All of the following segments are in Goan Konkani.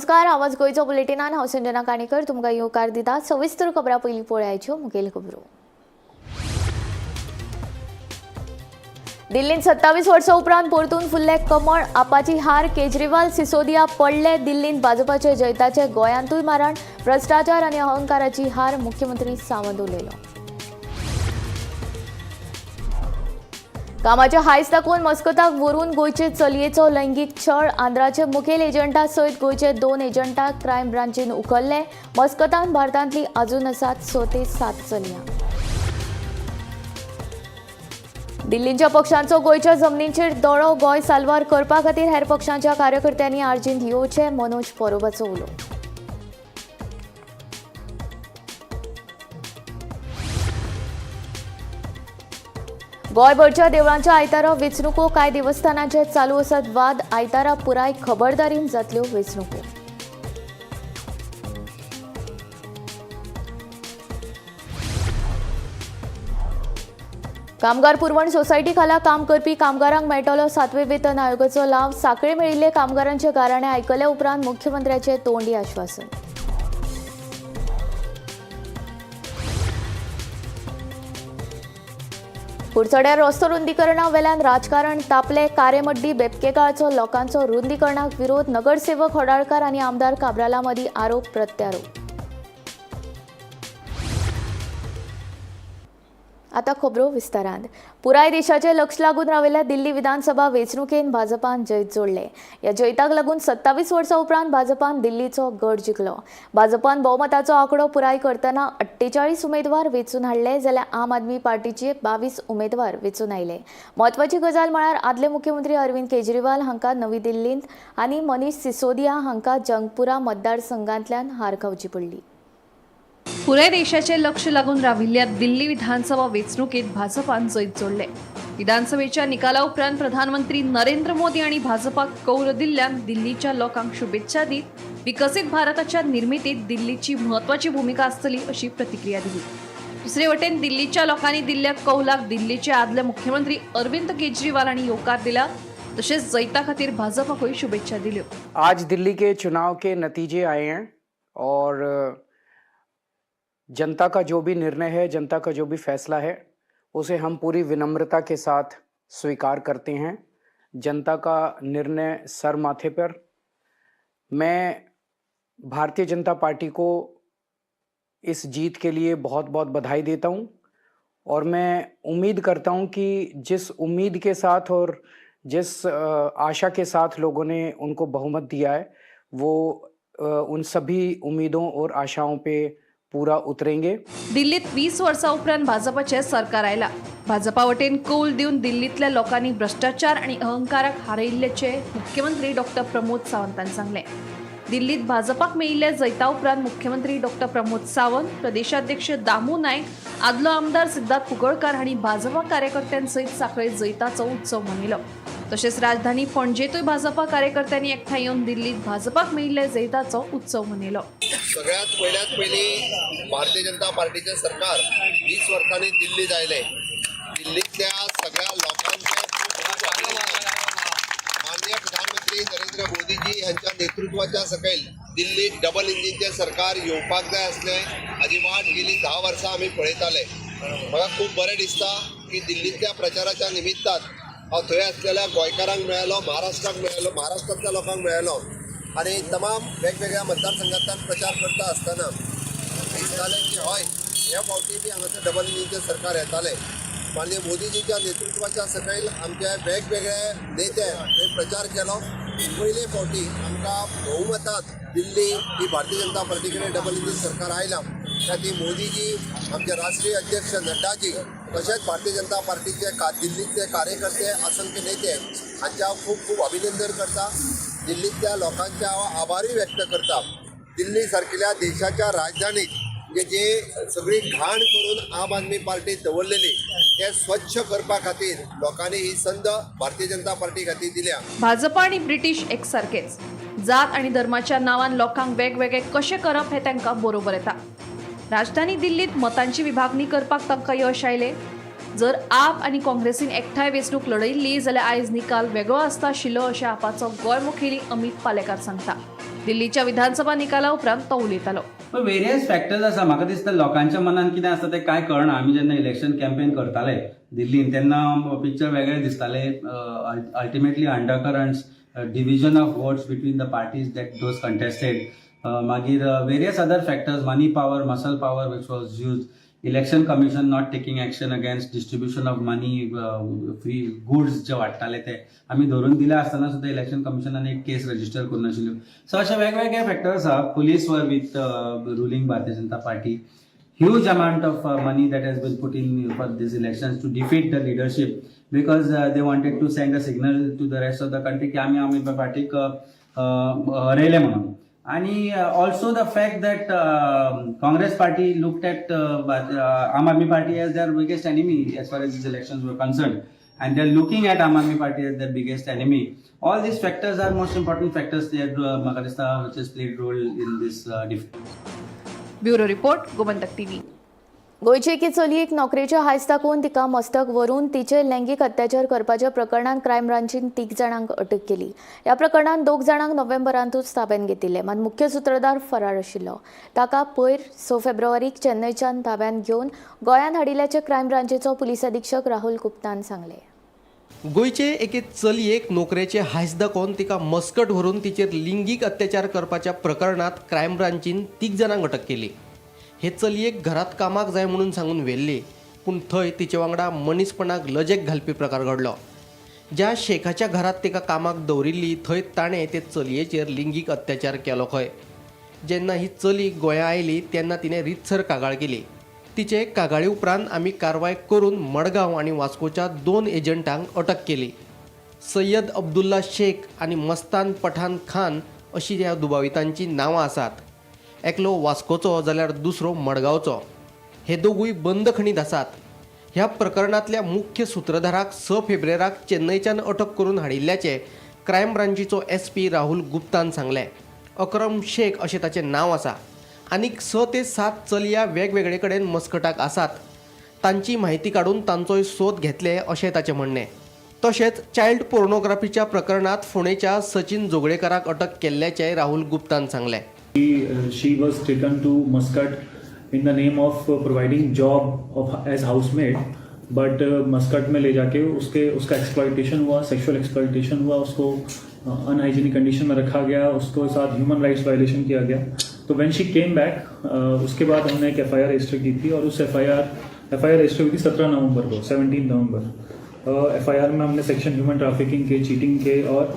नमस्कार, आवाज गोंयचो बुलेटिनान हांव संजना काणेकर तुमकां येवकार दिता. सविस्तर खबरां पयलीं पळयाच्यो मुखेल खबरो. दिल्लींत 27 वर्सां उपरांत परतून फुल्ले कमळ. आपाची हार, केजरीवाल सिसोदिया पडले. दिल्लींत भाजपाचे जैताचे गोंयांतूय मारण. भ्रष्टाचार आनी अहंकाराची हार, मुख्यमंत्री सावंत उलयलो. कामाचे हायस दाखोवन मस्कताक व्हरून गोंयचे चलयेचो लैंगीक छळ. आंध्राचे मुखेल एजंटा सयत गोंयचे 2 एजंटाक क्रायम ब्रांचीन उखल्ले. मस्कतान भारतांतली अजून आसात 6 ते 7 चलयां. दिल्लीच्या पक्षांचो गोंयच्या जमनींचेर दोळो. गोंय साल्वार करपा खातीर हेर पक्षांच्या कार्यकर्त्यांनी आर्जींत येवचे, मनोज परोबाचो उलो. गोंयभरच्या देवळांच्या आयतारा वेंचणुको. कांय देवस्थानांचे चालू आसात वाद. आयतारा पुराय खबरदारीन जातल्यो वेंचणुको. कामगार पुरवण सोसायटी खाला काम करपी कामगारांक मेळटलो 7वे वेतन आयोगाचो लाव. साखळे मेळिल्ले कामगारांचे गाराणे आयकले उपरांत मुख्यमंत्र्याचे तोंडी आश्वासन. कुडचड्यार रस्तो रुंदीकरणा वेल्यान राजकारण तापले. कारेमड्डी बेबकेकाळचो लोकांचो रुंदीकरणाक विरोध. नगरसेवक होडाळकार आनी आमदार काब्राला मदीं आरोप प्रत्यारोप. आता खबरो विस्तारान. पुराय देशाचे लक्ष लागून राविल्ल्या दिल्ली विधानसभा वेंचणुकेन भाजपान जैत जोडले. ह्या जैताक लागून 27 वर्सां उपरांत भाजपान दिल्लीचो गड जिखलो. भाजपान भोवमताचो आंकडो पुराय करतना 48 उमेदवार वेंचून हाडले, जाल्यार आम आदमी पार्टीचे 22 उमेदवार वेंचून आयले. म्हत्वाची गजाल म्हळ्यार आदले मुख्यमंत्री अरविंद केजरीवाल हांकां नवी दिल्लींत आनी मनीष सिसोदिया हांकां जंगपुरा मतदारसंघांतल्यान हार खावची पडली. पुराय देशाचे लक्ष लागून राविल्ल्या दिल्ली विधानसभा वेंचणुकेत भाजपान जैत जोडले. विधानसभेच्या निकाला उपरांत प्रधानमंत्री नरेंद्र मोदी आनी भाजपाक कौल दिल्ल्यान दिल्लीच्या लोकांक शुभेच्छा दीत विकसीत भारताच्या निर्मितीत दिल्लीची म्हत्वाची भूमिका आसतली अशी प्रतिक्रिया दिली. दुसरे वटेन दिल्लीच्या लोकांनी दिल्ल्या कौलाक दिल्लीचे आदले मुख्यमंत्री अरविंद केजरीवाल हांणी येवकार दिला, तशेंच जैता खातीर भाजपाकूय शुभेच्छा दिल्यो. आज दिल्ली के चुनाव के नतीजे आए हैं और जनता का जो भी निर्णय है, जनता का जो भी फैसला है, उसे हम पूरी विनम्रता के साथ स्वीकार करते हैं. जनता का निर्णय सर माथे पर. मैं भारतीय जनता पार्टी को इस जीत के लिए बहुत बहुत बधाई देता हूं और मैं उम्मीद करता हूं कि जिस उम्मीद के साथ और जिस आशा के साथ लोगों ने उनको बहुमत दिया है, वो उन सभी उम्मीदों और आशाओं पे पूरा उतरेंगे. दिल्लीत 20 वर्सां उपरांत भाजपाचें सरकार आयलां. भाजपा वटेन कौल दिवन दिल्लींतल्या लोकांनी भ्रष्टाचार आनी अहंकाराक हारयिल्ल्याचें मुख्यमंत्री डॉक्टर प्रमोद सावंतान सांगलें. दिल्लीत भाजपाक मेळिल्ल्या जैता उपरांत मुख्यमंत्री डॉक्टर प्रमोद सावंत, प्रदेशाध्यक्ष दामू नायक, आदलो आमदार सिद्धार्थ कुंकळकार हांणी भाजपा कार्यकर्त्यांसयत साखळे जैताचो उत्सव मनयलो. तशेंच राजधानी पणजेतूय भाजपा कार्यकर्त्यांनी एकठांय येवन दिल्लीत भाजपाक मेळिल्ल्या जैताचो उत्सव मनयलो. सगळ्यात पयल्यात पयलीं भारतीय जनता पार्टीचें सरकार 20 वर्सांनी दिल्लीत आयलें. दिल्लींतल्या सगळ्या लोकांचें खूब खूब अभिनंदन. माननीय प्रधानमंत्री नरेंद्र मोदीजी हांच्या नेतृत्वाच्या सकयल दिल्लीत डबल इंजिनचें सरकार येवपाक जाय आसलें हाजी वाट गेली 10 वर्सां आमी पळयताले. म्हाका खूब बरें दिसता की दिल्लींतल्या प्रचाराच्या निमित्तान हांव थंय आसलेल्या गोंयकारांक मेळ्ळो, महाराष्ट्राक मेळ्ळो, महाराष्ट्रांतल्या लोकांक मेळ्ळो आनी तमाम वेगवेगळ्या मतदारसंघांतल्यान प्रचार करता आसतना दिसतालें की हय, हे फावटी बी हांगासर डबल इंजिनचें सरकार येतालें. माननीय मोदीजीच्या नेतृत्वाच्या सकयल आमचे वेगवेगळे नेते थंय प्रचार केलो. पयले फावटी आमकां बहुमतांत दिल्ली ही भारतीय जनता पार्टी कडेन डबल इंजीन सरकार आयलां. त्या खातीर मोदीजी, आमचे राष्ट्रीय अध्यक्ष नड्डाजी, तशेंच भारतीय जनता पार्टीचे दिल्लींतले कार्यकर्ते, असंख्य नेते हांचे हांव खूब खूब अभिनंदन करता. दिल्लींतल्या लोकांचे हांव आभारूय व्यक्त करता. दिल्ली सारकिल्या देशाच्या राजधानीत म्हणजे जे सगळी घाण करून आम आदमी पार्टी दवरलेली ते स्वच्छ करपा खातीर लोकांनी ही संद भारतीय जनता पार्टी खातीर दिल्या. भाजपा आनी ब्रिटीश एकसारकेच. जात आनी धर्माच्या नांवान लोकांक वेगवेगळे कशें करप हें तांकां बरोबर येता. राजधानी दिल्लीत मतांची विभागणी करपाक तांकां यश आयलें. जर आप आनी काँग्रेसीन एकठांय वेंचणूक लढयल्ली जाल्यार आयज निकाल वेगळो आसता आशिल्लो अशें आपाचो गोंय मुखेली अमीत पालेकार सांगता. दिल्लीच्या विधानसभा निकाला उपरांत तो उलयतालो. वेरियस फॅक्टर्स आसा. म्हाका दिसता लोकांच्या मनान कितें आसता तें कांय कळना. आमी जेन्ना इलेक्शन कॅम्पेन करताले दिल्लीन तेन्ना पिक्चर वेगळें दिसतालें. Ultimately undercurrents, division of votes between the parties that those contested, मागीर various other factors, money power, muscle power which was used, election commission not taking action against distribution of money, free goods जे वांट्टाले ते आमी धरून दिले आसतना सुद्दां इलेक्शन कमिशनान एक केस रजिस्टर करूं नाशिल्ल्यो. सो अशे वेगवेगळे फॅक्टर्स आसा. Police were with ruling Bharatiya Janata Party. Huge amount of money that has been put in for these elections to defeat the leadership because they wanted to send a signal to the rest of the country की आमी आम आदमी पार्टीक हरयले म्हणून. आणि also the fact that Congress Party looked at Aam Aadmi Party as their biggest enemy as far as these elections were concerned, and they're looking at Aam Aadmi Party as their biggest enemy. All these factors are most important factors that म्हाका दिसता which has played role in this defeat. Bureau report, Gomantak TV. गोंयचे एके चलयेक नोकरेचे हांयस दाखोवन तिका मस्तक व्हरून तिचेर लैंगीक अत्याचार करपाच्या प्रकरणांत क्रायम ब्रांचीन तीग जाणांक अटक केली. ह्या प्रकरणांत दोग जाणांक नोव्हेंबरांतूच ताब्यांत घेतिल्ले, मात मुख्य सुत्रधार फरार आशिल्लो. ताका पयर 6 फेब्रुवारीक चेन्नयच्यान ताब्यांत घेवन गोंयांत हाडिल्ल्याचे क्रायम ब्रांचीचो पुलीस अधिक्षक राहुल गुप्तान सांगलें. गोंयचे एके चलयेक नोकरेचे हांयस दाखोवन तिका मस्कट व्हरून तिचेर लिंगीक अत्याचार करपाच्या प्रकरणांत क्रायम ब्रांचीन तीग जाणांक अटक केली. हे चलयेक घरात कामाक जाय म्हणून सांगून व्हेल्ली, पूण थंय तिचे वांगडा मनीसपणाक लजेक घालपी प्रकार घडलो. ज्या शेखाच्या घरात तिका कामाक दवरिल्ली थंय ताणें ते चलयेचेर लिंगीक अत्याचार केलो खंय. जेन्ना ही चली गोंया आयली तेन्ना तिणें रितसर कागाळ केली. तिचे कागाळी उपरांत आमी कारवाय करून मडगांव आनी वास्कोच्या दोन एजंटांक अटक केली. सय्यद अब्दुल्ला शेख आनी मस्तान पठान खान अशी ह्या दुबावितांची नांवां आसात. एकलो वास्कोचो जाल्यार दुसरो मडगांवचो. हे दोगूय बंदखणीत आसात. ह्या प्रकरणांतल्या मुख्य सुत्रधाराक 6 फेब्रेराक चेन्नयच्यान अटक करून हाडिल्ल्याचें क्रायम ब्रांचीचो एसपी राहुल गुप्तान सांगलें. अक्रम शेख अशें ताचें नांव आसा. आनीक 6 ते 7 चलया वेगवेगळे कडेन मस्कटाक आसात. तांची म्हायती काडून तांचोय सोद घेतले अशें ताचें म्हणणें. तशेंच चायल्ड पोर्नोग्राफीच्या प्रकरणांत फोंडेच्या सचिन जोगळेकाराक अटक केल्ल्याचें राहुल गुप्तान सांगलें. She was taken to Muscat in the name of providing job of as housemaid, but Muscat में ले जाके उसके उसका एक्सप्लॉयटेशन हुआ, सेक्सुअल एक्सप्लॉयटेशन हुआ, उसको अनहाइजीनिक कंडीशन में रखा गया, उसको साथ ह्यूमन राइट्स वायलेशन किया गया. तो when she came back, उसके बाद हमने एक एफआईआर रजिस्टर की थी और उस एफआईआर रजिस्टर हुई थी 17 नवंबर को, 17 नवंबर. एफआईआर में हमने सेक्शन ह्यूमन ट्रैफिकिंग के, चीटिंग के और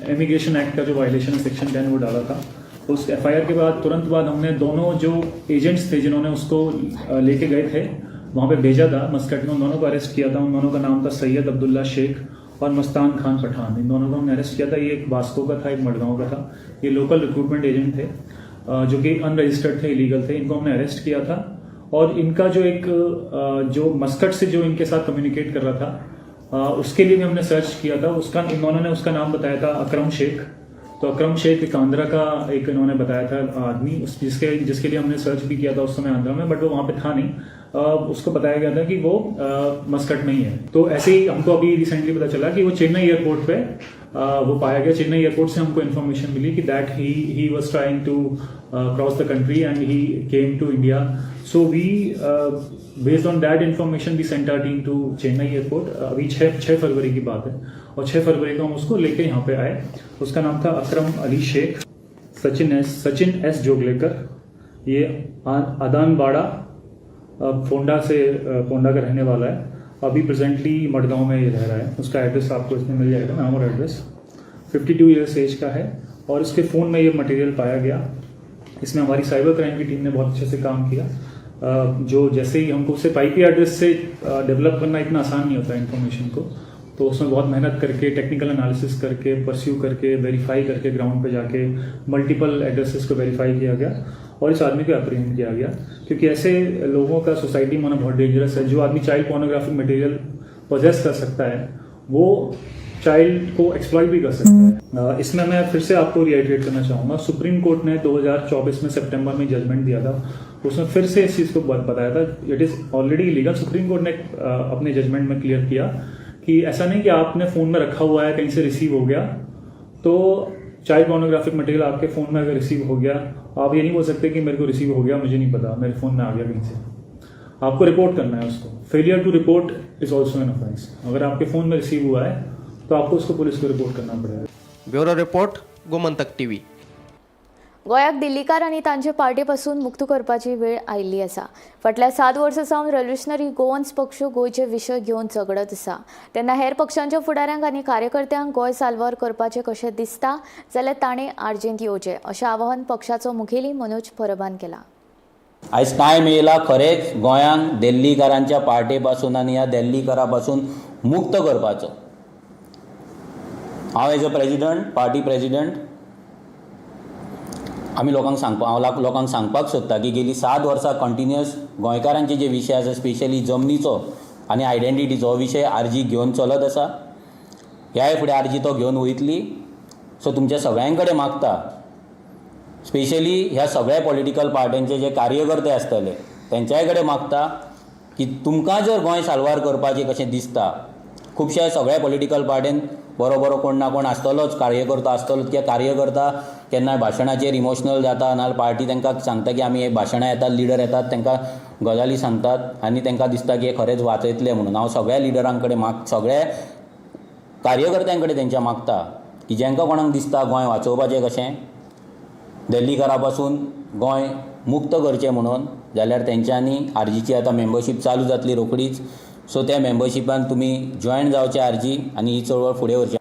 इमिग्रेशन एक्ट का जो वायलेशन है सेक्शन 10, वो डाला था. उस एफआईआर के बाद, तुरंत बाद हमने दोनों जो एजेंट्स थे, जिन्होंने उसको लेके गए थे, वहाँ पे भेजा था मस्कट में, उन दोनों को अरेस्ट किया था. उन दोनों का नाम था सैयद अब्दुल्ला शेख और मस्तान खान पठान. इन दोनों को हमने अरेस्ट किया था. ये एक वास्को का था, एक मडगांव का था. ये लोकल रिक्रूटमेंट एजेंट थे जो कि अनरजिस्टर्ड थे, इलीगल थे. इनको हमने अरेस्ट किया था और इनका जो एक जो मस्कट से जो इनके साथ कम्युनिकेट कर रहा था, उसके लिए भी हमने सर्च किया था. उसका इन्होंने उसका नाम बताया था अकरम शेख. तो अकरम शेख एक आंध्रा का एक इन्होंने बताया था आदमी, उस जिसके जिसके लिए हमने सर्च भी किया था उस समय आंध्रा में, बट वो वहाँ पे था नहीं. उसको बताया गया था कि वो मस्कट में ही है. तो ऐसे ही हमको अभी रिसेंटली पता चला कि वो चेन्नई एयरपोर्ट पे वो पाया गया. चेन्नई एयरपोर्ट से हमको इन्फॉर्मेशन मिली कि that he was trying to cross the country and he came to India. So we, based on that information, we sent our team to Chennai airport. अभी 6 फरवरी की बात है और 6 फरवरी को हम उसको लेके यहाँ पे आए. उसका नाम था अकरम अली शेख, सचिन एस जोगलेकर. ये आदानबाड़ा फोंडा से फोंडा का रहने वाला है. अभी प्रेजेंटली मडगांव में ये रह रहा है. उसका एड्रेस आपको इसमें मिल जाएगा, नाम और एड्रेस. 52 ईयर्स एज का है और इसके फ़ोन में ये मटेरियल पाया गया. इसमें हमारी साइबर क्राइम की टीम ने बहुत अच्छे से काम किया. जो जैसे ही हमको उसे आईपी एड्रेस से डेवलप करना इतना आसान नहीं होता इन्फॉर्मेशन को, तो उसमें बहुत मेहनत करके, टेक्निकल एनालिसिस करके, परस्यू करके, वेरीफाई करके, ग्राउंड पे जाके मल्टीपल एड्रेसेस को वेरीफाई किया गया और इस आदमी को अप्रीहेंड किया गया, क्योंकि ऐसे लोगों का सोसाइटी में होना बहुत डेंजरस है. जो Aadmi child pornographic material possess कर सकता है, वो चाइल्ड को एक्सप्लॉइट भी कर सकता है. इसमें मैं फिर से आपको रिआइटरेट करना चाहूँगा, सुप्रीम कोर्ट ने 2024 में सितंबर में जजमेंट दिया था. उसमें फिर से इस चीज़ को बताया था, it is already illegal. Supreme court ने अपने जजमेंट में क्लियर किया कि ऐसा नहीं कि आपने फ़ोन में रखा हुआ है, कहीं से रिसीव हो गया तो चाइल्ड पोर्नोग्राफिक मटेरियल आपके फ़ोन में अगर रिसीव हो गया, आप ये नहीं बोल सकते कि मेरे को रिसीव हो गया, मुझे नहीं पता, मेरे फ़ोन में आ गया कहीं से। आपको रिपोर्ट करना है उसको। Failure to report is also an offence. अगर आपके फ़ोन में रिसीव हुआ है तो आपको उसको पुलिस को रिपोर्ट करना पड़ेगा। Bureau report, Gomantak TV. गोंयाक दिल्लीकार आनी तांचे पार्टी पासून मुक्त करपाची वेळ आयिल्ली आसा। फाटल्या 7 वर्सां सावन रेव्होल्युशनरी गोवन्स पक्ष गोंयचे विशय घेवन झगडत आसा। तेन्ना हेर पक्षांच्या फुडाऱ्यांक आनी कार्यकर्त्यांक गोंय साल्वार करपाचें कशें दिसता जाल्यार ताणें आर्जेंत येवचें अशें आवाहन पक्षाचो मुखेली मनोज परबान केलां। आयज टायम येयला खरेंच गोंयांक दिल्लीकारांच्या पार्टे पासून आनी ह्या दिल्लीकारा पासून मुक्त करपाचो। हांव as a president, party president, आमी लोकांक सांगपा हांव लोकांक सांगपाक सोदता की गेली 7 वर्सां कंटिन्युअस गोंयकारांचे जे विशय आसा, स्पेशली जमनीचो आनी आयडेंटिटीचो हो विशय आरजी घेवन चलत आसा। ह्याय फुडें आरजी तो घेवन वयतली। सो तुमच्या सगळ्यां कडेन मागता, स्पेशली ह्या सगळ्या पॉलिटिकल पार्ट्यांचे जे कार्यकर्ते आसतले तेंच्याय कडेन मागता की तुमकां जर गोंय साल्वार करपाचें कशें दिसता, खुबश्या सगळ्या पॉलिटिकल पार्ट्यान बरो बरो कोण ना कोण आसतलोच, कार्यकर्तो आसतलोच, कित्याक कार्यकर्ता केन्नाय भाशणाचेर इमोशनल जाता, नाजाल्यार पार्टी तांकां सांगता की आमी हे भाशणां येतात, लिडर येतात, तांकां गजाली सांगतात आनी तांकां दिसता की हे खरेंच वाचयतले म्हणून। हांव सगळ्या लिडरां कडेन सगळ्या कार्यकर्त्यां कडेन तेंच्या मागता की जांकां कोणाक दिसता गोंय वाचोवपाचें कशें, दिल्लीकारा पासून गोंय मुक्त करचें म्हणून, जाल्यार तेंच्यांनी आरजीची आतां मेंबरशीप चालू जातली रोखडीच। सो त्या मेंबरशिपान तुमी जॉयन जावचे आरजी आनी ही चळवळ फुडें व्हरची।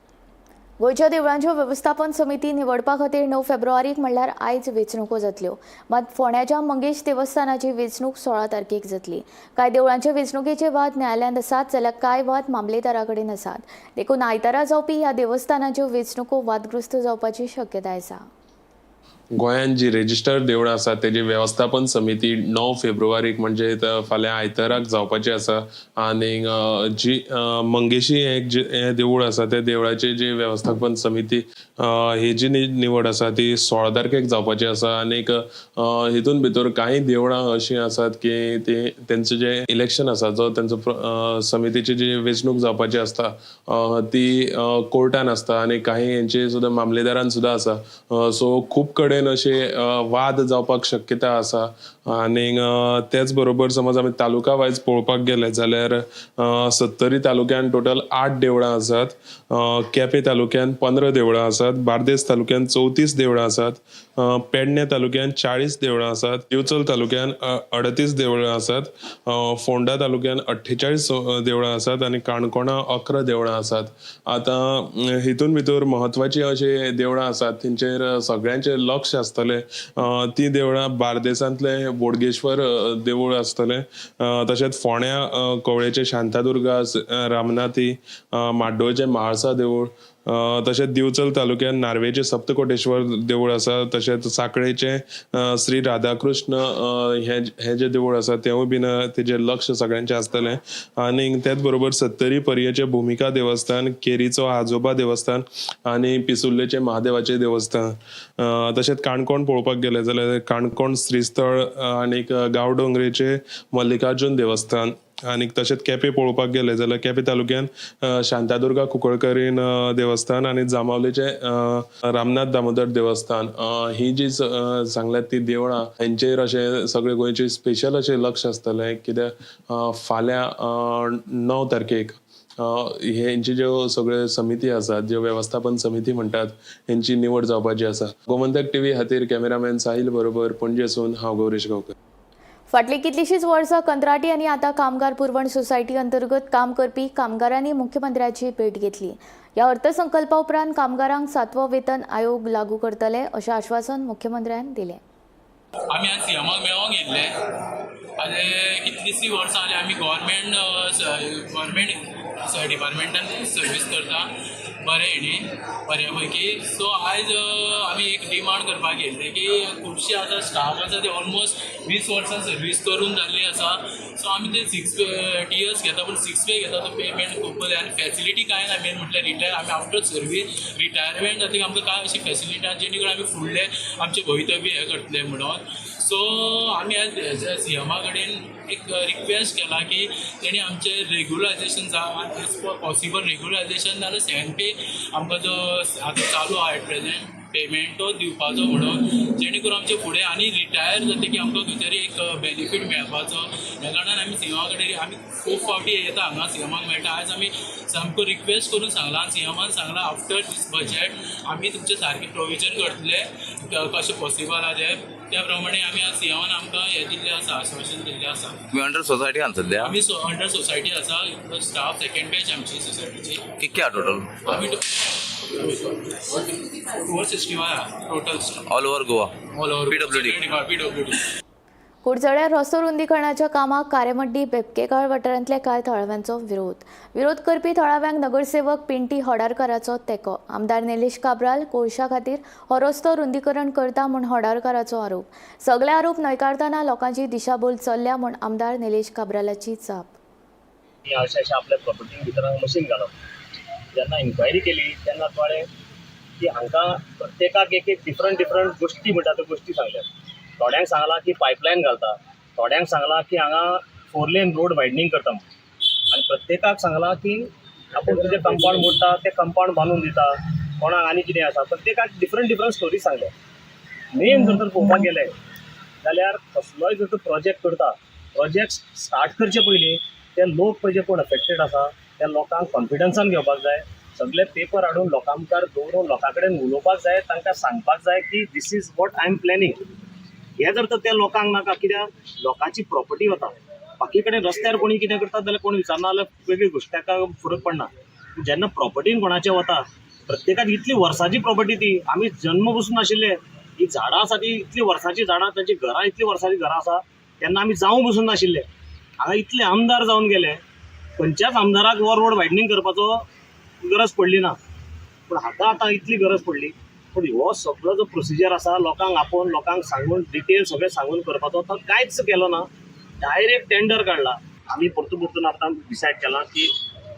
गोंयच्या देवळांच्यो वेवस्थापन समिती निवडपा खातीर 9 फेब्रुवारीक म्हणल्यार आयज वेंचणुको जातल्यो। मात फोंड्याच्या मंगेश देवस्थानाची वेंचणूक 16 तारखेक जातली। कांय देवळांचे वेंचणुकेचे वाद न्यायालयांत आसात जाल्यार कांय वाद मामलेदारा कडेन आसात। देखून आयतारा जावपी ह्या देवस्थानाच्यो वेंचणुको वादग्रस्त जावपाची शक्यताय आसा। गोंयांत जी रेजिस्टर्ड देवळां आसात तेजी वेवस्थापन समिती 9 फेब्रुवारीक म्हणजे फाल्यां आयताराक जावपाची आसा। आनी जी मंगेशी हें देवूळ आसा त्या देवळाची जी वेवस्थापन समिती ही जी निवड आसा ती 16 तारखेक जावपाची आसा। आनीक हितून भितर कांय देवळां अशीं आसात की ती तेंचें जें इलेक्शन आसा, जो तेंचो समितीची जी वेंचणूक जावपाची आसता ती कोर्टान आसता आनी कांय हेंची सुद्दां मामलेदारान सुद्दां आसा। सो खूब कडेन अशे वाद जावपाक शक्यता आसा। आनी तेच बरोबर समज आमी तालुका वायज पळोवपाक गेले जाल्यार सत्तरी तालुक्यान टोटल 8 देवळां आसात, केपें तालुक्यान 15 देवळां आसात, बार्देस तालुक्यान 34 देवळां आसात, पेडणे तालुक्यान 40 देवळां आसात, दिवचल तालुक्यान 38 देवळां आसात, फोंडा तालुक्यान 48 देवळां आसात आनी काणकोणा 11 देवळां आसात। आतां हितून भितर म्हत्वाचीं अशीं देवळां आसात तेंचेर सगळ्यांचें लक्ष आसतलें। ती देवळां बार्देसांतलें बोडगेश्वर देवूळ आसतलें, तशेंच फोंड्या कवळेचें शांतादुर्गा रामनाथी, माड्डोळचें म्हाळसा देवूळ, तशेंच दिवचल तालुक्यात नार्वेचें सप्तकोटेश्वर देवूळ आसा, तशेंच सांखळेचें श्री राधाकृष्ण हें जें देवूळ आसा तेंवूय बीन तेजें लक्ष सगळ्यांचें आसतलें। आनी तेच बरोबर सत्तरी पर्येचें भुमिका देवस्थान, केरीचो आजोबा देवस्थान आनी पिसुर्लेचें महादेवाचें देवस्थान, तशेंच काणकोण पळोवपाक गेलें जाल्यार काणकोण श्रीस्थळ आनीक गांवडोंगरेचें मल्लिकार्जून देवस्थान, आनी तशेंच केपें पळोवपाक गेलें जाल्यार केपें तालुक्यान शांतादुर्गा कुंकळकरीन देवस्थान आनी जांबावलेचें रामनाथ दामोदर देवस्थान, ही जी सांगल्यात ती देवळां हेंचेर अशें सगळे गोंयचें स्पेशल अशें लक्ष आसतलें। कित्याक फाल्यां 9 तारखेक हेंची ज्यो सगळ्यो समिती आसात, ज्यो वेवस्थापन समिती म्हणटात, हेंची निवड जावपाची आसा। गोमंतक टीव्ही खातीर कॅमेरामॅन साहील बरोबर पणजेसून हांव गौरेश गांवकर। फाटलीं कितलींशींच वर्सां कंत्राटी आनी आतां कामगार पुरवण सोसायटी अंतर्गत काम करपी कामगारांनी मुख्यमंत्र्याची भेट घेतली। ह्या अर्थसंकल्पा उपरांत कामगारांक 7वो वेतन आयोग लागू करतले अशें आश्वासन मुख्यमंत्र्यान दिलें। आमी आज सीएमाक मेळोंक येयल्ले। आनी कितलींशीं वर्सां जालीं आमी गव्हर्मेंट डिपार्टमेंटान सर्वीस करता बरें हेणी बऱ्या पैकी। सो आयज आमी एक डिमांड करपाक येयल्ले की खुबशे आतां स्टाफ आसा ते ऑलमोस्ट 20 वर्सां सर्वीस करून जाल्ली आसा। सो आमी ते 6 टीयर्स घेता पूण 6 पे घेता तो पेमेंट खूब बरें आनी फॅसिलिटी कांय ना। मेन म्हटल्यार रिटायर आमी आफ्टर सर्वीस रिटायरमेंट जातकीर आमकां कांय अशी फॅसिलिटी ना जेणे करून आमी फुडलें आमचें भवितव्य हें करतले म्हणून। सो आमी आज एज अ सीएमा कडेन एक रिक्वेस्ट केला की तेणी आमचें रेगुलरायजेशन जावं, एज पॉसिबल रेगुलरायजेशन नाल्यार 7 पे आमकां जो आतां चालू आहा एट प्रेजेंट पेमेंटो दिवपाचो म्हणून, जेणे करून आमचे फुडें आनी रिटायर जातकीर आमकां खंय तरी एक बेनिफीट मेळपाचो. ह्या कारणान आमी सीएमा कडेन आमी खूब फावटी येता हांगा, सीएमाक मेळटा. आयज आमी सामको रिक्वेस्ट करून सांगलां, सीएमान सांगलां आफ्टर दीस बजेट आमी तुमचें सारकें प्रोविजन करतले, कशें पॉसिबल आहा तें. त्या प्रमाणे आमी आज सीएमान आमकां हें दिल्लें आसा, आश्वासन दिल्लें आसा. तुमी अंडर सोसायटी आहा सध्या? आमी अंडर सोसायटी आसा, स्टाफ सेकंड बॅच आमची सोसायटीची. कितके आहा टोटल? आमी 461 आहा total staff. All over Goa? All over PWD. PWD. कुडचड्यार रस्तो रुंदीकरणाच्या कामाक कारेमड्डी बेबकेकाळ वाठारांतल्या कांय थळाव्यांचो विरोध. विरोध करपी थळाव्यांक नगरसेवक पिंटी होडारकाराचो तेंको. आमदार निलेश काब्राल कोळशा खातीर हो रस्तो रुंदीकरण करता म्हूण होडारकाराचो आरोप. सगळे आरोप न्हयकारतना लोकांची दिशाभूल चल्ल्या म्हूण आमदार निलेश काब्रालाची जाप. अशें अशें आपल्या प्रॉपर्टीन भितर मशीन घालप. जेन्ना इन्क्वायरी केली तेन्ना कळ्ळें की हांकां प्रत्येकाक एक एक डिफरंट डिफरंट गोश्टी म्हणटा त्यो गोश्टी सांगल्यात. थोड्यांक सांगलां की पायपलायन घालता, थोड्यांक सांगलां की हांगा 4 लेन रोड वायडनींग करता म्हूण, आनी प्रत्येकाक सांगलां की आपूण तुजें कंपावंड मोडटा तें कंपावंड बांदून दिता, कोणाक आनी कितें आसा. प्रत्येकाक डिफरंट डिफरंट स्टोरी सांगल्या. मेन जर तर पळोवपाक गेलें जाल्यार कसलोय जर तर प्रोजेक्ट करता, प्रोजेक्ट स्टार्ट करचे पयलीं ते लोक पळय जे कोण अफेक्टेड आसा त्या लोकांक कॉन्फिडन्सान घेवपाक जाय, सगळे पेपर हाडून लोकां मुखार दवरून लोकां कडेन उलोवपाक जाय, तांकां सांगपाक जाय की this is what I am planning. हें जर तर त्या लोकांक नाका, कित्याक लोकांची प्रॉपर्टी वता, बाकी कडेन रस्त्यार कोणी कितें करता जाल्यार कोण विचारना जाल्यार वेगळी गोश्ट, ताका फरक पडना. जेन्ना प्रॉपर्टीन कोणाचें वता, प्रत्येकाक इतली वर्सांची प्रॉपर्टी ती, आमी जन्म पसून नाशिल्ले ही झाडां आसा ती इतली वर्सांची झाडां, तांची घरां इतली वर्सांची घरां आसा, तेन्ना आमी जावं पसून नाशिल्ले. हांगा इतले आमदार जावन गेले, खंयच्याच आमदाराक हो रोड वायडनींग करपाचो गरज पडली ना, पूण हाका आतां इतली गरज पडली. पूण हो सगळो जो प्रोसिजर आसा लोकांक आपोवन लोकांक सांगून डिटेल सगळें सांगून करपाचो, तो कांयच केलो ना, डायरेक्ट टेंडर काडला. आमी परतून परतून आतां डिसायड केलां की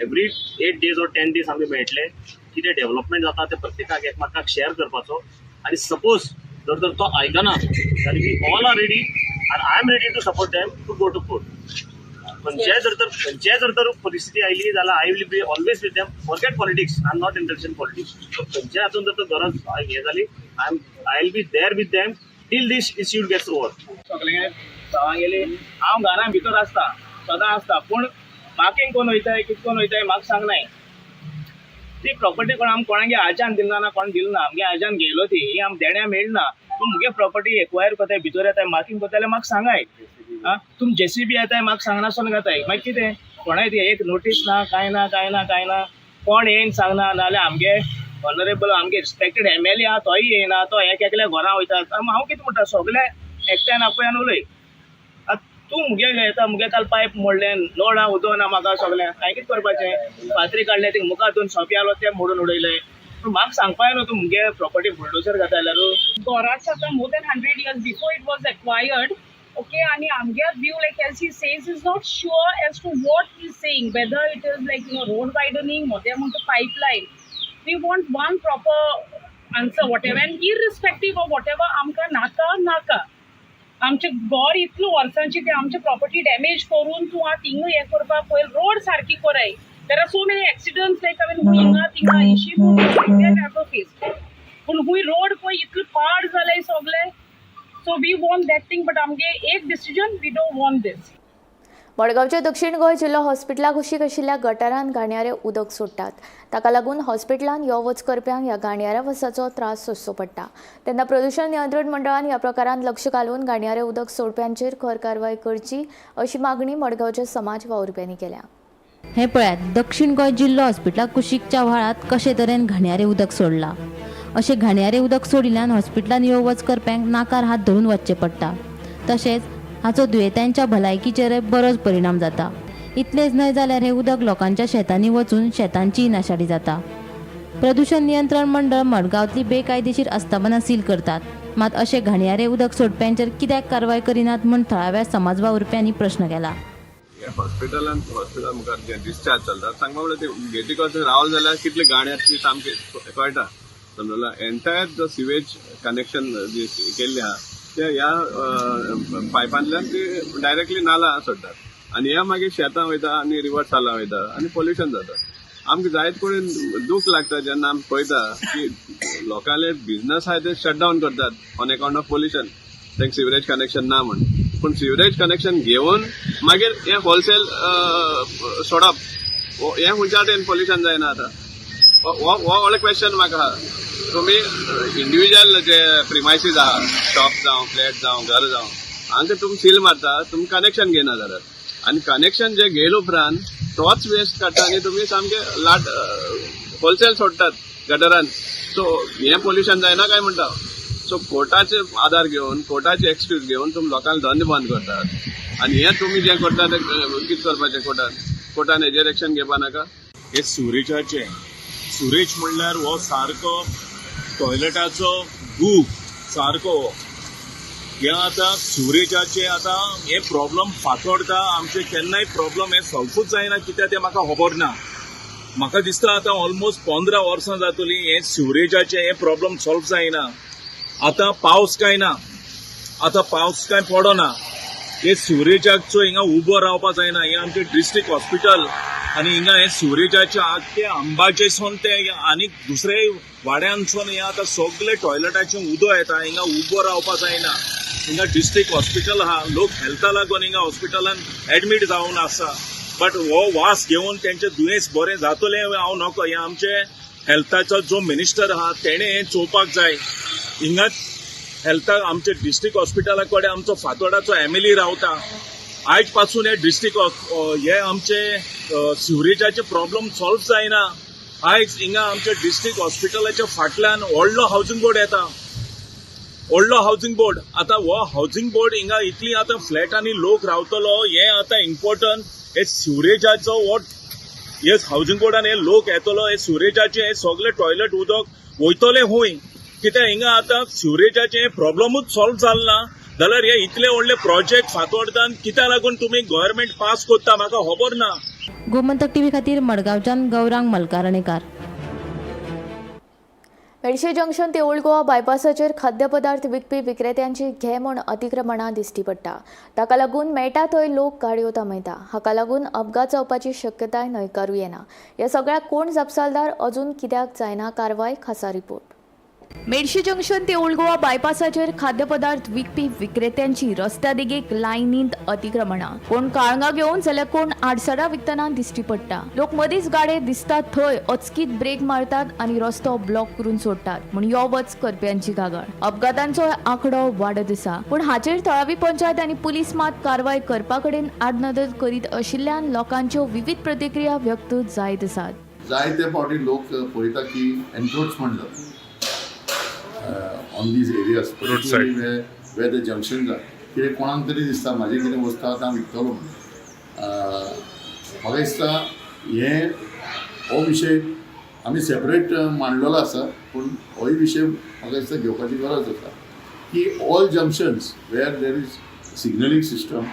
एवरी 8 days or 10 days आमी मेळटले, कितें डेव्हलपमेंट जाता तें प्रत्येकाक एकमेकाक शेअर करपाचो. आनी सपोज जर तर तो आयकना जाल्यार we all are ready आनी I am ready to support them to go to court. खंयच्याय जर तर परिस्थिती आयली जाल्यार I will be always with them. Forget politics, I am not interested in politics. खंयच्याय हातून जर तर गरज हें जाली, I will be there with them till this issue gets over. सगळ्यांक गांवां गेली, हांव घरा भितर आसता, सदां आसता, पूण मार्कींग कोण वयताय कितें कोण वयताय म्हाका सांगनाय. ती प्रॉपर्टी कोण आम कोणागे आज्यान दिल ना, कोण दिल ना, आमगे आज्यान घेयलो ती, ही आम देण्या मेळना. तूं मुगे प्रॉपर्टी एक्वायर करताय, भितर येताय, मार्कींग करताय जाल्यार म्हाका सांगाय. आं, तुम जेसीबी येताय म्हाका सांगनासतना घाताय, मागीर कितें कोणाय ती एक नोटीस ना, कांय ना, कांय ना, कांय ना, कोण येयन सांगना. नाजाल्यार आमगे ऑनरेबल आमगे रिस्पेक्टेड एमएलए आहा तोय येयना, तो एक एकल्या घरां वयता. हांव कितें म्हणटा, सगळे एकट्यान आपयान उलय. आतां तूं मुगे येता, मुगे काल पायप मोडलें, नळ उदक ना म्हाका, सगळें हांवें कितें करपाचें? फातरी काडले ते मुखार दोन सोंपे आलो ते मोडून उडयले. पूण म्हाका सांगपा येना तूं मुगे प्रॉपर्टी बुलडोजर घाता जाल्यार. घराच आतां more than 100 years before it was acquired. Okay, आणि आमगे view, like as he says, is not sure as to what he is saying, whether it is like you know road widening or they want pipeline. We want one proper answer, whatever, and irrespective of whatever, आमकां नाका नाका. आमचे घर इतलो वर्सांची ते आमचे प्रॉपर्टी डॅमेज करून तूं आतां थिंगा हें करपाक पळय, रोड सारकी कराय. There are so many accidents like I mean खूंय हिंगा थिंगा इशी फेस, पूण खूंय रोड पळय इतलो पाड जालाय सगळें. So we want that thing, but आमगे एक decision, we don't want this. मडगांवच्या दक्षिण गोंय जिल्लो हॉस्पिटला कुशीक आशिल्ल्या गटारान घाणयारें उदक सोडटात. ताका लागून हॉस्पिटलान यो वच करप्यांक ह्या घाणयाऱ्या वसाचो त्रास सोंसचो पडटा. तेन्ना प्रदूशण नियंत्रण मंडळान ह्या प्रकारान लक्ष घालून घाणयारें उदक सोडप्यांचेर खर कारवाय करची अशी मागणी मडगांवच्या समाज वावुरप्यांनी केल्या. हें पळयात, दक्षिण गोंय जिल्लो हॉस्पिटला कुशीकच्या व्हाळांत कशे तरेन घाणयारें उदक सोडलां. अशें घाणयारें उदक सोडिल्ल्यान हॉस्पिटलान यो वच करप्यांक नाकार हात धरून वचचें पडटा. तशेंच हाचो दुयेंतांच्या भलायकीचेरय बरोच परिणाम जाता. इतलेंच न्हय जाल्यार हें उदक लोकांच्या शेतांनी वचून शेतांचीय नाशाडी जाता. प्रदूशण नियंत्रण मंडळ मडगांवतली बेकायदेशीर आस्थापनां सील करतात, मात अशें घाणयारें उदक सोडप्यांचेर कित्याक कारवाय करिनात म्हूण थळाव्या समाज वावुरप्यांनी प्रश्न केला. हॉस्पिटलान हॉस्पिटल मुखार जे डिस्चार्ज चलता सांगपा म्हणल्यार ते गेटी कडेन रावल जाल्यार कितले गाणी आसा ती सामकी कळटा. समजला एंटायर जो सिवेज कनेक्शन जे केल्ले आहा ते ह्या पायपांतल्यान ते डायरेक्टली नाला सोडटात आनी ह्या मागीर शेतां वयता आनी रिवर सालां वयता आनी पोल्युशन जाता. आमकां जायत कडेन दूख लागता जेन्ना आमी पळयता की लोकांले बिझनस आहा ते शटडावन करतात ऑन अकाउंट ऑफ पोल्युशन, तांकां सिवरेज कनेक्शन ना म्हण. पूण सिवरेज कनेक्शन घेवन मागीर हें होलसेल सोडप, हें खंयच्या वाटेन पोल्युशन जायना आतां? हो व्हडलो क्वेश्चन म्हाका आहा. तुमी इंडिविज्युअल जे प्रिमायसीस आहा, शॉप जावं, फ्लॅट जावं, घर जावं, हांकां तुमी सील मारता, तुमी कनेक्शन घेयना जाल्यार, आनी कनेक्शन जे घेयले उपरांत तोच वेस्ट काडटा आनी तुमी सामके लाट होलसेल सोडटात गटरान. सो हें पोल्युशन जायना काय म्हणटा? सो कोर्टाचे आदार घेवन, कोर्टाचे एक्सक्यूज घेवन तुमी लोकांक धंदे बंद करतात आनी हें तुमी जें करता तें कितें करपाचें? कोर्टान हेजेर एक्शन घेवपा नाका? हे सुरेजाचें, सुरेज म्हणल्यार हो सारको टॉयलेटाचो गूप सारको. हे आतां सुरेजाचे आतां हे प्रॉब्लम फातोडता आमचे केन्नाय प्रॉब्लम हे सॉल्वूच जायना, कित्याक तें म्हाका खबर ना. म्हाका दिसता आतां ऑलमोस्ट 15 वर्सां जातली हे सिवरेजाचे हे प्रॉब्लम सॉल्व जायना. आतां पावस काय ना, आतां पावस काय पडना, हे सिवरेजाचो हिंगा उबो रावपा जायना. हे आमचें डिस्ट्रिक्ट हॉस्पिटल आनी हिंगा हे सिवरेजाचे आख्खे अंबाजेसून ते आनी दुसरे वाड्यांसून हे आतां सगळे टॉयलेटाचें उदक येता, हिंगा उबो रावपा जायना. हिंगा डिस्ट्रिक्ट हॉस्पिटल आहा, लोक हेल्था लागून हिंगा हॉस्पिटलान एडमीट जावन आसा, बट हो वास घेवन तेंचे दुयेंस बरें जातलें हांव नको. हे आमचे हेल्थाचो जो मिनिस्टर आहा तेणें हें चोवपाक जाय. हिंगा हेल्था आमचे डिस्ट्रिक्ट हॉस्पिटला कडेन आमचो फातोडाचो एम एल ए रावता. आयज पासून हे डिस्ट्रिक्ट हे आमचे सिवरेजाचे प्रॉब्लम सॉल्व जायना. आयज हिंगा आमच्या डिस्ट्रिक्ट हॉस्पिटलाच्या फाटल्यान व्हडलो हावजींग बोर्ड येता, व्हडलो हावजींग बोर्ड. आतां हो हावजींग बोर्ड हिंगा इतली आतां फ्लॅटांनी लोक रावतलो, हें आतां इम्पोर्टंट. हे सिवरेजाचो हो हे हावजींग बोर्डान हे लोक येतलो, हे सिवरेजाचे हे सगळे टॉयलेट उदक वयतले हूंय, कित्याक हिंगा आतां सिवरेजाचे प्रॉब्लमूच सॉल्व जाल ना जाल्यार हे इतले व्हडले प्रोजेक्ट फातोर्डान कित्याक लागून तुमी गव्हर्मेंट पास करता म्हाका खबर ना. गोमंतक टीव्ही खातीर मडगांवच्यान गौरांग मलकारणेकार. मेडशे जंक्शन ते ओल्ड गोवा बायपासाचेर खाद्यपदार्थ विकपी विक्रेत्यांची घे म्हूण अतिक्रमणां दिश्टी पडटा. ताका लागून मेळटा थंय लोक गाडयो थांबयता. हाका लागून अपघात जावपाची शक्यताय न्हयकारूं येना. ह्या सगळ्याक कोण जापसालदार, अजून कित्याक जायना कारवाय? खासा रिपोर्ट. मेडशी जंक्शन ते ओल्ड गोवा बायपासाचेर खाद्यपदार्थ विकपी विक्रेत्यांची रस्त्या देगेक लायनींत अतिक्रमणां. कोण काळंगां घेवन जाल्यार कोण आडसरां विकतना दिश्टी पडटा. लोक मदींच गाडे दिसतात थंय अचकीत ब्रेक मारतात आनी रस्तो ब्लॉक करून सोडटात म्हूण यो वच करप्यांची कागाळ. अपघातांचो आंकडो वाडत आसा, पूण हाचेर थळावी पंचायत आनी पुलीस मात कारवाय करपा कडेन आडनदर करीत आशिल्ल्यान लोकांच्यो विविध प्रतिक्रिया व्यक्त जायत आसात. जायते फावटी लोक पळयता की एन्क्रोचमेंट जाता on these areas, where the junction. कितें कोणाक तरी दिसता म्हाजें कितें वस्तू आतां हांव विकतलो म्हणून. म्हाका दिसता हें हो विशय आमी सेपरेट मांडलेलो आसा, पूण होय विशय म्हाका दिसता घेवपाची गरज आसा की all junctions where there is signalling system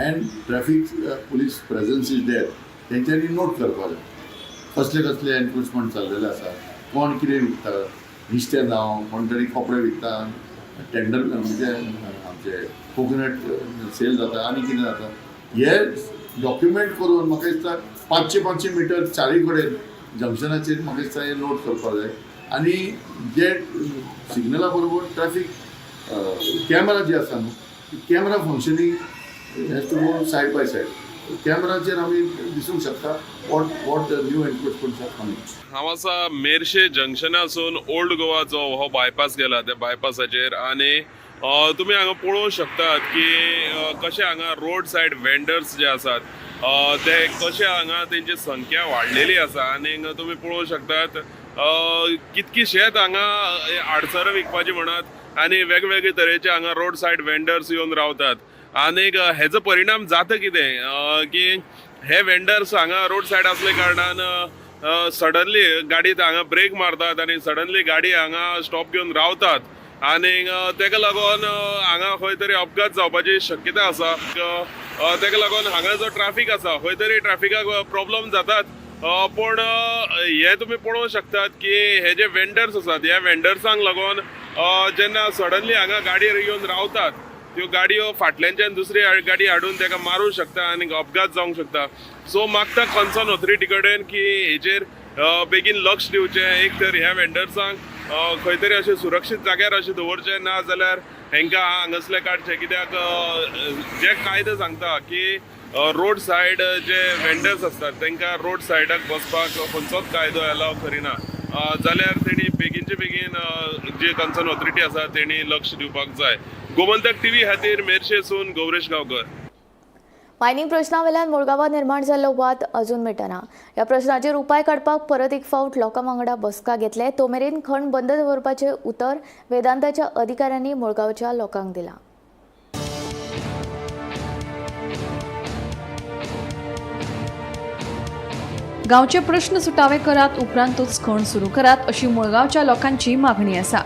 and traffic police presence is there, तेंच्यांनी नोट करपाक जाय कसले कसले एन्क्रोचमेंट चाललेले आसा, कोण कितें विकता, नुस्तें जावं कोण तरी कपडे विकता, टेंडर म्हणजे आमचे कोकोनट सेल जाता आनी कितें जाता. हे डॉक्युमेंट करून म्हाका दिसता 500 500 मिटर चारूय कडेन जंक्शनाचेर म्हाका दिसता हे नोट करपाक जाय. आनी जे सिग्नला बरोबर ट्रॅफीक कॅमरा जे आसा न्हू, camera functioning has to go side by side. कॅमराचेर आमी दिसूंक शकता what the new encroachments are coming. हांव आसा मेरशे जंक्शनासून ओल्ड गोवा जो हो बायपास गेला त्या बायपासाचेर आनी तुमी हांगा पळोवंक शकतात की कशे हांगा रोड सायड वेंडर्स जे आसात ते कशे हांगा तेंची संख्या वाडलेली आसा. आनी तुमी पळोवंक शकतात कितकीशेच हांगा आडसरां विकपाची म्हणात आनी वेगवेगळे तरेचे हांगा रोड सायड वेंडर्स येवन रावतात. आनीक हेजो परिणाम जाता कितें की हे वेंडर्स हांगा रोड सायड असले कारणान सडनली गाडी हांगा ब्रेक मारतात आनी सडनली गाडी हांगा स्टॉप घेवन रावतात आनी तेका लागून हांगा खंय तरी अपघात जावपाची शक्यता आसा. तेका लागून हांगा जो ट्राफीक आसा, खंय तरी ट्राफिकाक प्रॉब्लम जातात. पूण हे तुमी पळोवंक शकतात की हे जे वेंडर्स आसात, ह्या वेंडर्सांक लागून जेन्ना सडनली हांगा गाडयेर येवन रावतात त्यो गाडयो फाटल्यानच्यान दुसरी गाडी हाडून ताका मारूंक शकता आनी अपघात जावंक शकता. सो मागता कन्सर्न ऑथॉरिटी कडेन की हेजेर बेगीन लक्ष दिवचें. एक तर ह्या वेंडर्सांक खंय तरी अशें सुरक्षीत जाग्यार अशें दवरचें, ना जाल्यार हेंकां हांगासले काडचें. कित्याक जे कायदे सांगता की रोड सायड जे वेंडर्स आसतात तांकां रोड सायडाक बसपाक खंयचोच कायदो एलाव करिना, जाल्यार तेणी बेगीनचे बेगीन जे कन्सर्न ऑथॉरिटी आसा तेणी लक्ष दिवपाक जाय. गोमंतक टीव्ही खातीर मेरशेसून गौरेश गांवकर. मायनिंग प्रश्नावेल्यान मुळगांवांत निर्माण जाल्लो वाद अजून मिटना. ह्या प्रश्नाचेर उपाय काडपाक परत एक फावट लोकां वांगडा बसका घेतले. तो मेरेन खण बंद दवरपाचें उतर वेदांताच्या अधिकाऱ्यांनी मुळगांवच्या लोकांक दिलां. गांवचे प्रश्न सुटावे करात, उपरांतूच खण सुरू करात अशी मुळगांवच्या लोकांची मागणी आसा.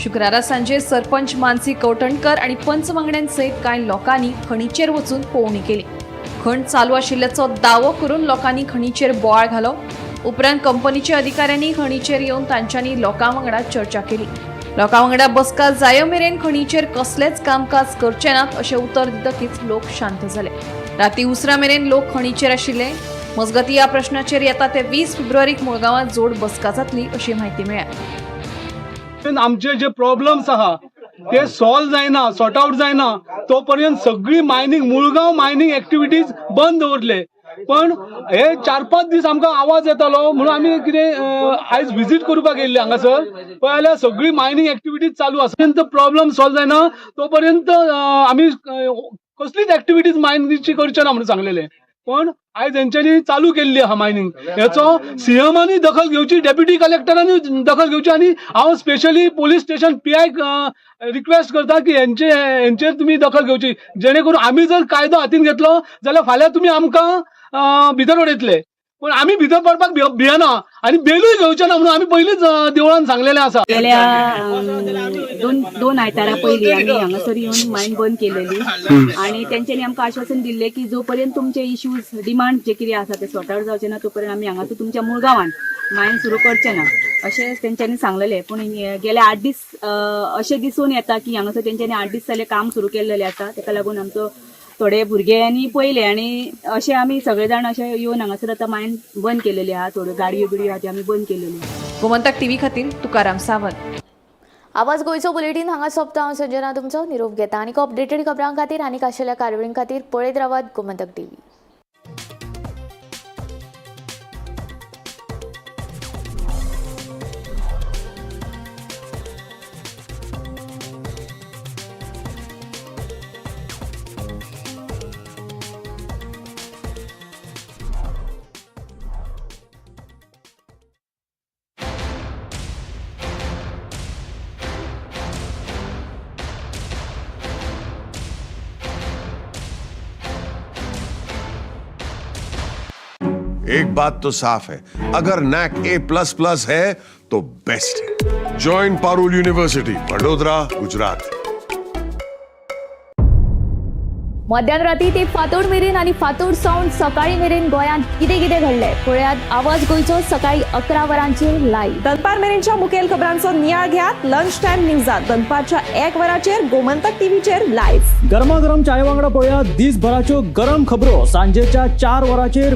शुक्रारा सांजे सरपंच मानसी कवठणकर आनी पंच वांगड्यांसयत कांय लोकांनी खणीचेर वचून पळोवणी केली. खण चालू आशिल्ल्याचो दावो करून लोकांनी खणीचेर बोवाळ घालो. उपरांत कंपनीच्या अधिकाऱ्यांनी खणीचेर येवन तांच्यांनी लोकां वांगडा चर्चा केली. लोकां वांगडा बसका जायो मेरेन खणीचेर कसलेंच कामकाज करचे नात अशें उतर दितकीच लोक शांत जाले. राती उसरां मेरेन लोक खणीचेर आशिल्ले. मजगती ह्या प्रश्नाचेर येता ते 20 फेब्रुवारीक मुळगांवांत जोड बसका जातली अशी म्हायती मेळ्ळ्या. आमचे जे प्रॉब्लम्स आहा ते सॉल्व जायना, सॉर्ट आउट जायना तो पर्यंत सगळी मायनिंग, मुळगांव मायनिंग एक्टिविटीज बंद दवरले. पण हे 4-5 दीस आमकां आवाज येतालो म्हणून आमी कितें आयज विजीट करपाक येयल्ले हांगासर. पळय जाल्यार सगळी मायनिंग एक्टिविटीज चालू आसा. प्रॉब्लम सॉल्व जायना तो पर्यंत आमी कसलीच एक्टिविटीज मायनिंगची करचे ना म्हणून सांगलेले. पण आयज हेंच्यांनी चालू केल्ली आहा मायनिंग. हेचो सीएमानी दखल घेवची, डेप्युटी कलेक्टरांनी दखल घेवची आनी हांव स्पेशली पोलीस स्टेशन पीआयक रिक्वेस्ट करता की हेंचेर तुमी दखल घेवची, जेणे करून आमी जर कायदो हातीन घेतलो जाल्यार फाल्यां तुमी आमकां भितर उडयतले. पण आमी भितर पडपाक भियना आनी बेलूय घेवचे ना म्हणून आमी पयलींच देवळान सांगलेलें आसा. गेल्या दोन आयतारा पयलीं आमी हांगासर येवन मायन बंद केलेली आनी तेंच्यांनी आमकां आश्वासन दिल्लें की जो पर्यंत तुमचे इश्यूज डिमांड जे कितें आसा ते सॉर्ट आउट जावचे ना तो पर्यंत आमी हांगासर तुमच्या मुळगांवान मायन सुरू करचे ना अशें तेंच्यांनी सांगलेलें. पूण गेले 8 दीस अशें दिसून येता की हांगासर तेंच्यांनी 8 दीस जाले काम सुरू केल्लेलें आसा. तेका लागून आमचो थोडे भुरग्यांनी पयले आनी अशें आमी सगळे जाण अशें येवन हांगासर आतां मायन बंद केलेली आहा. थोड्यो गाडयो बिडयो आहा त्यो आमी बंद केलेल्यो. गोमंतक टीव्ही खातीर तुकाराम सावंत. आवाज गोंयचो बुलेटीन हांगा सोंपता. हांव संजना तुमचो निरोप घेता. आनीक अपडेटेड खबरां खातीर आनीक आशिल्ल्या कार्यावळीं खातीर पळयत रावात गोमंतक टीव्ही. एक बात तो साफ है, अगर नैक A++ है तो बेस्ट है। Join Parul university, Vadodara, Gujarat. मध्यान राती ते फातोड मेरेन आनी फातोड सावन सकाळी मेरेन गोंयांत कितें कितें घडलें पळयात आवाज गोंयचो सकाळी 11 वरांचेर लायव्ह. दनपार मेरेनच्या मुखेल खबरांचो नियाळ घेयात लंच टायम न्यूजात दनपारच्या 1 वराचेर गोमंतक टीव्हीचेर लायव्ह. गरमागरम चाय वांगडा पळयात दिसभराच्यो गरम खबरो सांजेच्या 4 वरांचेर.